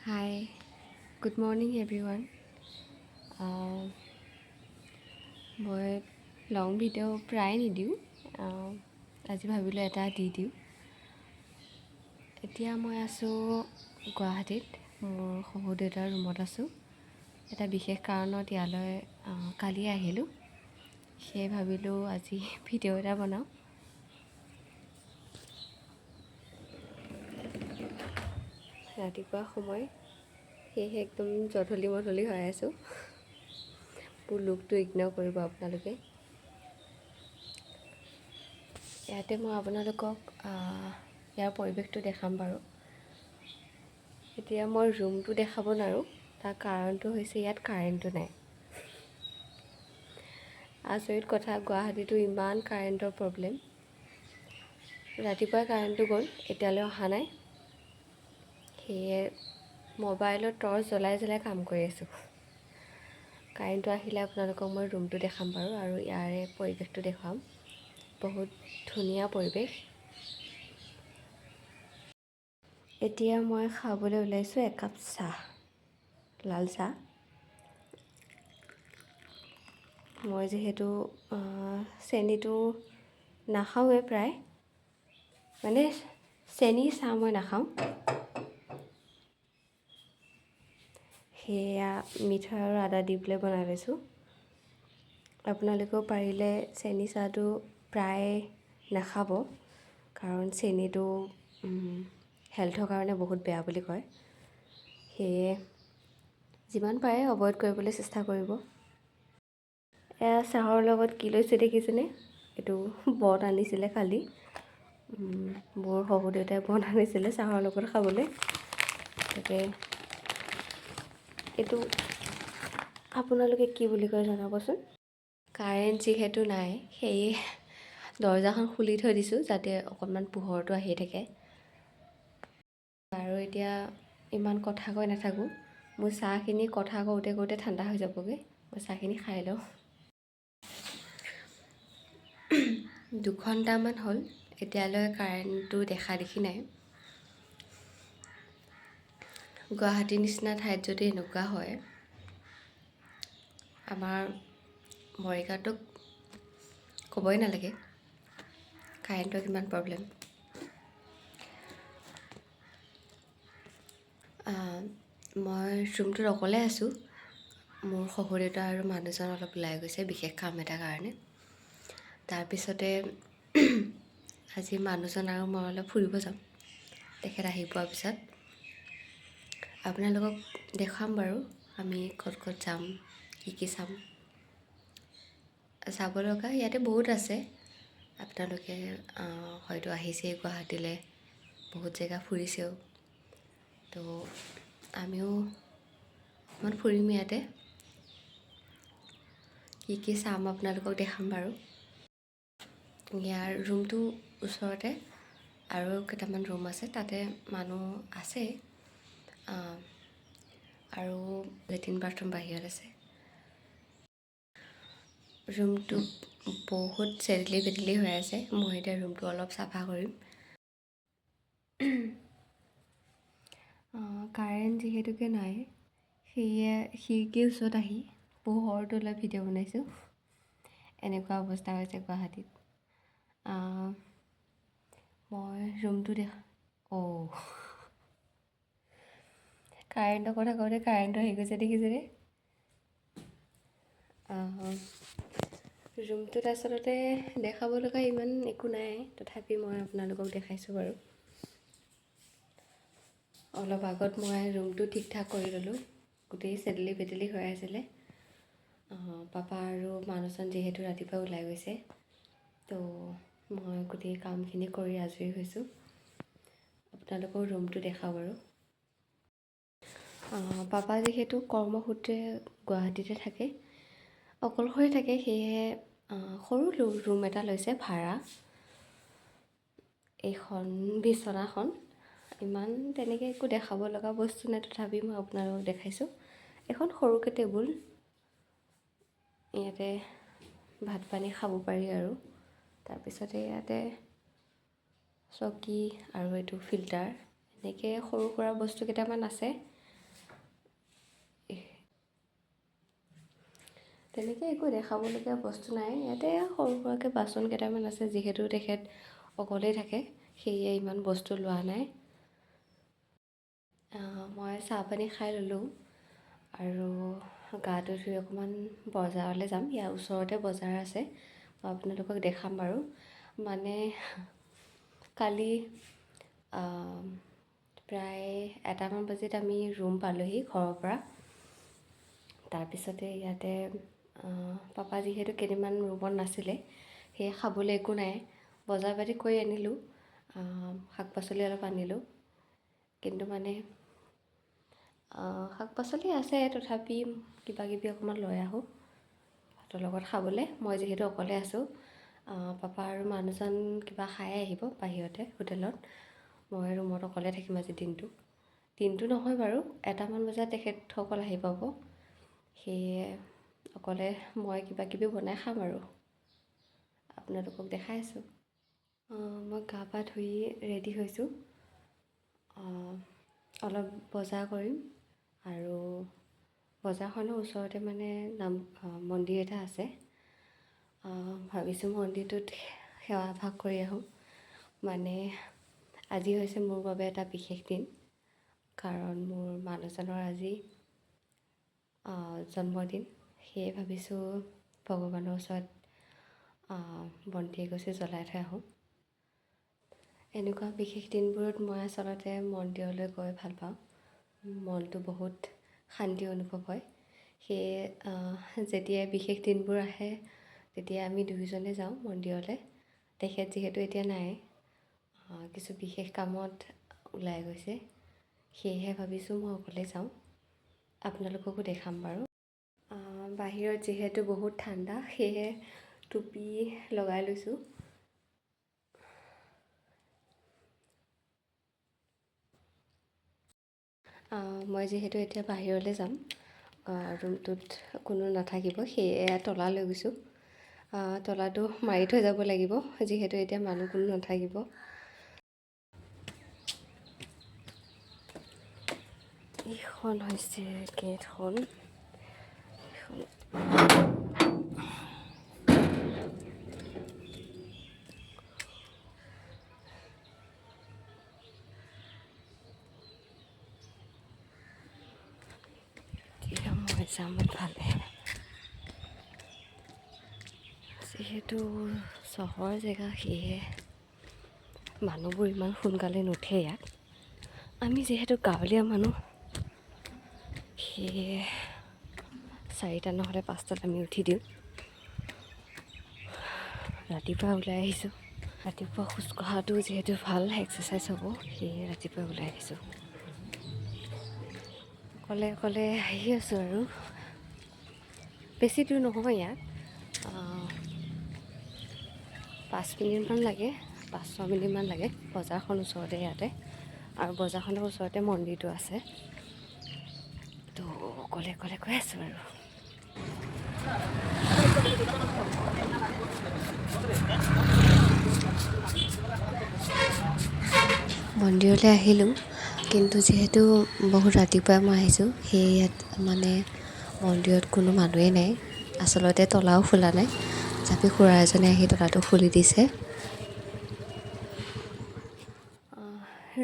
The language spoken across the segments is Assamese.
Hi, good morning everyone. মই লং ভিডিঅ' প্ৰায় নিদিওঁ, আজি ভাবিলোঁ এটা দি দিওঁ। এতিয়া মই আছোঁ গুৱাহাটীত, মোৰ শহুৰ দেউতাৰ ৰুমত আছোঁ। এটা বিশেষ কাৰণত ইয়ালৈ কালি আহিলোঁ, সেয়ে ভাবিলোঁ আজি ভিডিঅ' এটা বনাওঁ। ৰাতিপুৱা সময়, সেয়েহে একদম জধলি মধলি হৈ আছোঁ। মোৰ লুকটো ইগন'ৰ কৰিব আপোনালোকে। ইয়াতে মই আপোনালোকক ইয়াৰ পৰিৱেশটো দেখাম বাৰু। এতিয়া মই ৰুমটো দেখাব নোৱাৰোঁ, তাৰ কাৰণটো হৈছে ইয়াত কাৰেণ্টটো নাই। আচৰিত কথা, গুৱাহাটীতো ইমান কাৰেণ্টৰ প্ৰব্লেম। ৰাতিপুৱাই কাৰেণ্টটো গ'ল, এতিয়ালৈ অহা নাই। সেয়ে মোবাইলত টৰ্চ জ্বলাই জ্বলাই কাম কৰি আছোঁ। কাৰেণ্টটো আহিলে আপোনালোকক মই ৰুমটো দেখাম বাৰু, আৰু ইয়াৰে পৰিৱেশটো দেখুৱাম। বহুত ধুনীয়া পৰিৱেশ। এতিয়া মই খাবলৈ ওলাইছোঁ একাপ চাহ, লাল চাহ। মই যিহেতু চেনিটো নাখাওঁৱেই প্ৰায়, মানে চেনি চাহ মই নাখাওঁ, সেয়া মিঠৈ আৰু আদা দি পেলাই বনাই লৈছোঁ। আপোনালোকেও পাৰিলে চেনি চাহটো প্ৰায় নাখাব, কাৰণ চেনিটো হেল্থৰ কাৰণে বহুত বেয়া বুলি কয়। সেয়ে যিমান পাৰে এভইড কৰিবলৈ চেষ্টা কৰিব। এয়া চাহৰ লগত কি লৈছোঁ দেখিছেনে? এইটো বন আনিছিলে কালি, মোৰ শহুৰ দেউতাই বন আনিছিলে চাহৰ লগত খাবলৈ। তাকে এইটো আপোনালোকে কি বুলি কয় জনাবচোন। কাৰেণ্ট যিহেতু নাই, সেয়ে দৰ্জাখন খুলি থৈ দিছোঁ যাতে অকণমান পোহৰটো আহি থাকে। আৰু এতিয়া ইমান কথা কৈ নাথাকোঁ, মোৰ চাহখিনি কথা কওঁতে কওঁতে ঠাণ্ডা হৈ যাবগৈ। মই চাহখিনি খাই লওঁ। 2 ঘণ্টামান হ'ল, এতিয়ালৈ কাৰেণ্টটো দেখা দেখি নাই। গুৱাহাটীৰ নিচিনা ঠাইত যদি এনেকুৱা হয়, আমাৰ মৰিগাঁৱটোক ক'বই নালাগে কাৰেণ্টৰ কিমান প্ৰব্লেম। মই ৰুমটোত অকলে আছোঁ। মোৰ শহুৰ দেউতা আৰু মানুহজন অলপ ওলাই গৈছে বিশেষ কাম এটাৰ কাৰণে। তাৰপিছতে আজি মানুহজন আৰু মই অলপ ফুৰিব যাম। তেখেত আহি পোৱাৰ পিছত আপোনালোকক দেখুৱাম বাৰু আমি ক'ত ক'ত যাম, কি কি চাম। চাব লগা ইয়াতে বহুত আছে। আপোনালোকে হয়তো আহিছেই গুৱাহাটীলৈ, বহুত জেগা ফুৰিছেও, তো আমিও অকণমান ফুৰিম ইয়াতে। কি কি চাম আপোনালোকক দেখাম বাৰু। ইয়াৰ ৰুমটো ওচৰতে আৰু কেইটামান ৰুম আছে, তাতে মানুহ আছে। আৰু লেট্ৰিন বাথৰুম বাহিৰত আছে। ৰুমটো বহুত চেদেলি ভেদেলি হৈ আছে। মই এতিয়া ৰুমটো অলপ চাফা কৰিম। কাৰেণ্ট যিহেতুকে নাই, সেয়ে খিৰিকীৰ ওচৰত আহি পোহৰটো লৈ ভিডিঅ' বনাইছোঁ। এনেকুৱা অৱস্থা হৈছে গুৱাহাটীত। মই ৰুমটো দেখা, অ' কাৰেণ্টৰ কথা কওঁতে কাৰেণ্টটো আহি গৈছে, দেখিছেনে? ৰুমটোত আচলতে দেখাব লগা ইমান একো নাই, তথাপি মই আপোনালোকক দেখাইছোঁ বাৰু। অলপ আগত মই ৰুমটো ঠিক ঠাক কৰি ল'লোঁ, গোটেই চেদেলি ভেদেলি হৈ আছিলে। পাপা আৰু মানুহজন যিহেতু ৰাতিপুৱা ওলাই গৈছে, তো মই গোটেই কামখিনি কৰি আজৰি হৈছোঁ। আপোনালোকৰ ৰুমটো দেখাওঁ বাৰু। পাপা যিহেতু কৰ্মসূত্ৰে গুৱাহাটীতে থাকে, অকলশৰে থাকে, সেয়েহে সৰু ৰুম এটা লৈছে ভাড়া। এইখন বিচনাখন, ইমান তেনেকৈ একো দেখাব লগা বস্তু নাই, তথাপি মই আপোনালোকক দেখাইছোঁ। এখন সৰুকৈ টেবুল, ইয়াতে ভাত পানী খাব পাৰি আৰু। তাৰপিছতে ইয়াতে চকী আৰু এইটো ফিল্টাৰ, এনেকৈ সৰু সুৰা বস্তু কেইটামান আছে। তেনেকৈ একো দেখাবলগীয়া বস্তু নাই। ইয়াতে সৰু সুৰাকৈ বাচন কেইটামান আছে, যিহেতু তেখেত অকলেই থাকে সেয়ে ইমান বস্তু লোৱা নাই। মই চাহ পানী খাই ল'লোঁ আৰু গাটো ধুই অকণমান বজাৰলৈ যাম। ইয়াৰ ওচৰতে বজাৰ আছে, মই আপোনালোকক দেখাম বাৰু। মানে কালি প্ৰায় 1টামান বাজিত আমি ৰুম পালোহি ঘৰৰ পৰা। তাৰপিছতে ইয়াতে পাপা যিহেতু কেইদিনমান ৰুমত নাছিলে, সেয়ে খাবলৈ একো নাই। বজাৰ পাতি কৰি আনিলোঁ, শাক পাচলি অলপ আনিলোঁ। কিন্তু মানে শাক পাচলি আছে, তথাপি কিবা কিবি অকণমান লৈ আহোঁ ভাতৰ লগত খাবলৈ। মই যিহেতু অকলে আছোঁ, পাপা আৰু মানুহজন কিবা খাই আহিব বাহিৰতে হোটেলত। মই ৰুমত অকলে থাকিম আজি দিনটো। দিনটো নহয় বাৰু, 1টামান বজাত তেখেতসকল আহি পাব। সেয়ে অকলে মই কিবা কিবি বনাই খাম আৰু আপোনালোকক দেখাই আছোঁ। মই গা পা ধুই ৰেডি হৈছোঁ। অলপ বজাৰ কৰিম আৰু বজাৰখনৰ ওচৰতে মানে নাম মন্দিৰ এটা আছে। ভাবিছোঁ মন্দিৰটোত সেৱা এভাগ কৰি আহোঁ। মানে আজি হৈছে মোৰ বাবে এটা বিশেষ দিন, কাৰণ মোৰ মানুহজনৰ আজি জন্মদিন। সেয়ে ভাবিছোঁ ভগৱানৰ ওচৰত বন্তি এগছি জ্বলাই থৈ আহোঁ। এনেকুৱা বিশেষ দিনবোৰত মই আচলতে মন্দিৰলৈ গৈ ভাল পাওঁ, মনটো বহুত শান্তি অনুভৱ হয়। সেয়ে যেতিয়াই বিশেষ দিনবোৰ আহে তেতিয়া আমি দুয়োজনে যাওঁ মন্দিৰলৈ। তেখেত যিহেতু এতিয়া নাই, কিছু বিশেষ কামত ওলাই গৈছে, সেয়েহে ভাবিছোঁ মই অকলে যাওঁ। আপোনালোককো দেখাম বাৰু। বাহিৰত যিহেতু বহুত ঠাণ্ডা, সেয়েহে টুপি লগাই লৈছোঁ। মই যিহেতু এতিয়া বাহিৰলৈ যাম, ৰুমটোত কোনো নাথাকিব, সেয়ে তলা লৈ গৈছোঁ। তলাটো মাৰি থৈ যাব লাগিব, যিহেতু এতিয়া মানুহ কোনো নাথাকিব। এইখন হৈছে গেটখন। এতিয়া মই যাম ইফালে। যিহেতু চহৰ জেগা, সেয়ে মানুহবোৰ ইমান সোনকালে নুঠে ইয়াত। আমি যিহেতু গাঁৱলীয়া মানুহ, সেয়ে 4টা নহ'লে 5টাত আমি উঠি দিওঁ। ৰাতিপুৱা ওলাই আহিছোঁ। ৰাতিপুৱা খোজ কঢ়াটো যিহেতু ভাল এক্সাৰচাইজ হ'ব, সেয়ে ৰাতিপুৱা ওলাই আহিছোঁ। অকলে অকলে আহি আছোঁ আৰু বেছি দূৰ নহয় ইয়াত, 5 মিনিটমান লাগে, 5-6 মিনিটমান লাগে। বজাৰখন ওচৰতে ইয়াতে, আৰু বজাৰখনৰ ওচৰতে মন্দিৰটো আছে। তো অকলে অকলে গৈ আছোঁ আৰু। মন্দিৰলৈ আহিলোঁ, কিন্তু যিহেতু বহুত ৰাতিপুৱাই মই আহিছোঁ, সেয়ে ইয়াত মানে মন্দিৰত কোনো মানুহেই নাই। আচলতে তলাও খোলা নাই, তথাপি খুৰা এজনে আহি তলাটো খুলি দিছে।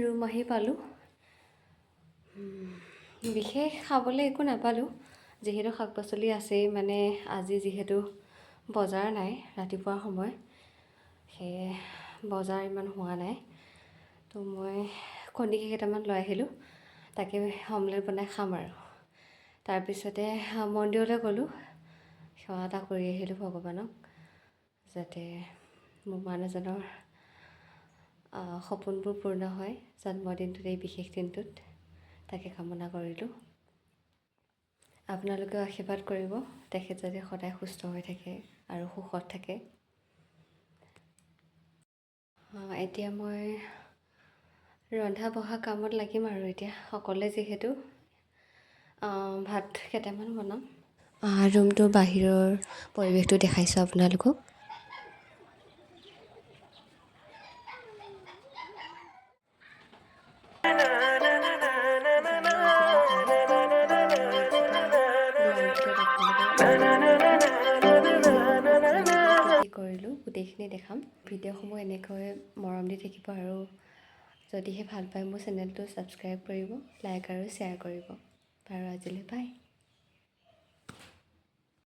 ৰুম আহি পালোঁ। বিশেষ খাবলৈ একো নাপালোঁ, যিহেতু শাক পাচলি আছেই। মানে আজি যিহেতু বজাৰ নাই ৰাতিপুৱাৰ সময়, সেয়ে বজাৰ ইমান হোৱা নাই। তো মই কণী কেইটামান লৈ আহিলোঁ, তাকে অমলেট বনাই খাম আৰু। তাৰপিছতে মন্দিৰলৈ গ'লোঁ, সেৱা এটা কৰি আহিলোঁ ভগৱানক, যাতে মোৰ মানুহজনৰ সপোনবোৰ পূৰ্ণ হয় জন্মদিনটোত, এই বিশেষ দিনটোত, তাকে কামনা কৰিলোঁ। আপোনালোকেও আশীৰ্বাদ কৰিব তেখেত যাতে সদায় সুস্থ হৈ থাকে আৰু সুখত থাকে। এতিয়া মই ৰন্ধা বঢ়া কামত লাগিম আৰু এতিয়া অকলে যিহেতু ভাত কেইটামান বনাম। ৰুমটোৰ বাহিৰৰ পৰিৱেশটো দেখাইছোঁ আপোনালোকক। সকলোখিনি দেখাম। ভিডিঅ'সমূহ এনেকৈ মৰম দি থাকিব আৰু যদিহে ভাল পায় মোৰ চেনেলটো ছাবস্ক্ৰাইব কৰিব, লাইক আৰু শ্বেয়াৰ কৰিব। বাৰু, আজিলৈ বাই।